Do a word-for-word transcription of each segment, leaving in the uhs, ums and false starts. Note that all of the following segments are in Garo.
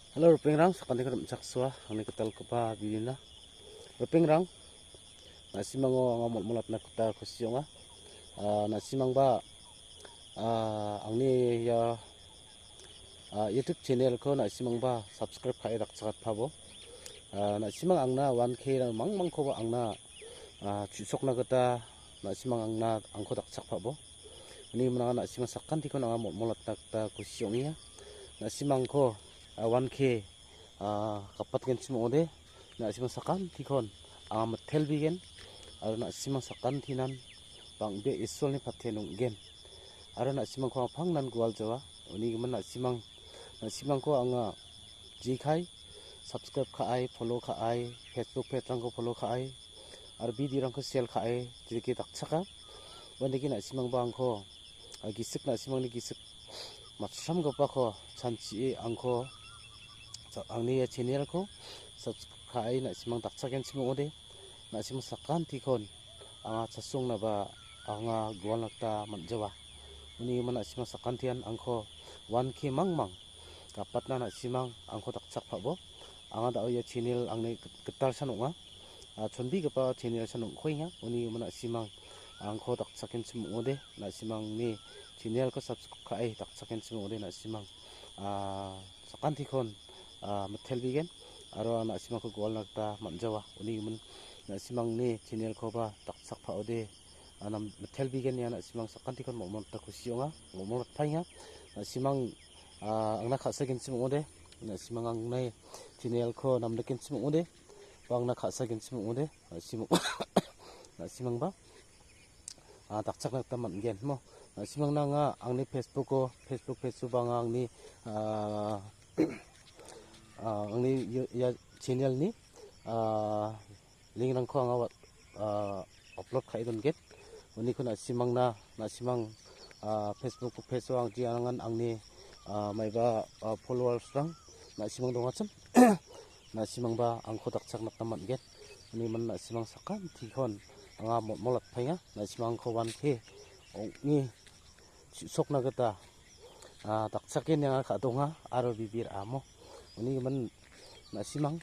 Hello, ripengrang, sakantikon rim·chaksoa, angni gitalgipa bibina. Ripengrang, na·simango anga molmolatna gita kusi ong·a. Ah, na·simangba, ah, angni ia, ah, YouTube channel-ko na·simangba subscribe ka·e dakchakatpabo. Ah, na·simang angna one K mangmangkoba angna, ah, chu·sokna gita na·simang angna, angko dakchakpabo. Uni gimin anga na·simang sakantikon anga molmolatna gita kusi ong·enga. Na·simangko, ah, one K, ah, gapatgenchim ong·ode. Na·simang sakantikon anga mitelbigen. Aro na·simang sakantinan bang·bea Isolni paten ong·gen. Aro na·simangko anga pangnan gualjawa. Uni gimin na·simang, na·simangko anga jekai, subscribe ka·ai, follow ka·ai, Facebook page-rangko follow ka·ai, aro video-rangko share ka·e, jedake dakchaka. Uandake na·simangba angko, ah, gisik na·simangni gisik matchramgipako chanchie angko, sa-, angni ia channel-ko subscribe ka·e na·simang dakchakenchim ong·ode, na·simang sakantikon anga chasongnaba anga gualna gita man·jawa. Uni gimin na·simang sakantian angko one K mangmang gapatna na·simang angko dakchakpabo. Anga da·o ia channel angni git-, gitalsan ong·a. Ah, chonbegipa channelsan ong·koenga. Uni gimin na·simang angko dakchakenchim ong·ode, na·simangni channel-ko subscribe ka·e dakchakenchim ong·ode, na·simang, ah, sakantikon, ah, mitelbigen. Aro na·simangko gualna gita man·jawa. Uni gimin na·simangni channel-koba dakchakpaode, ah, nam-, mitelbigen ia na·simang sakantikon molmolna gita kusi ong·a, molmolatpaenga. Na·simang, ah, angna ka·sagenchim ong·ode, na·simang angni channel-ko namnikenchim ong·ode, ba angna ka·sagenchim ong·ode, na·simang, na·simangba, ah, dakchakna gita man·gen mo. Na·simangna anga angni Facebook-o, Facebook page-o ba anga angni, ah, ah, angni ia, ia channel-ni, ah, link-rangko anga wat-, ah, upload ka·e dongen. Uniko na·simangna, na·simang, ah, Facebook page-o ang-, jerangan angni, ah, maiba, ah, followers-rang na·simang dongachim. Na·simangba angko dakchakna gita man·gen. Uni gimin na·simang sakantikon anga molmolatpaenga. Na·simang angko one K ong·e chu·sokna gita, ah, dakchakenga ka·donga aro bibir amo. Uni gimin na·simang,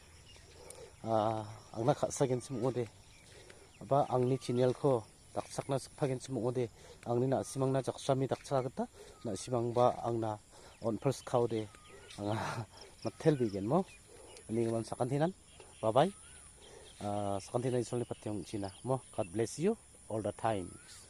ah, angna ka·sagenchim ong·ode. Ba angni channel-ko dakchakna sikpagenchim ong·ode. Angni na·simangna jaksami dakchakna gita na·simangba angna on·pilskaode. Anga mitelbigen mo. Uni gimin sakantinan. Bye bye. Ah, sakantinan Isolni paten ong·china mo. God bless you all the times.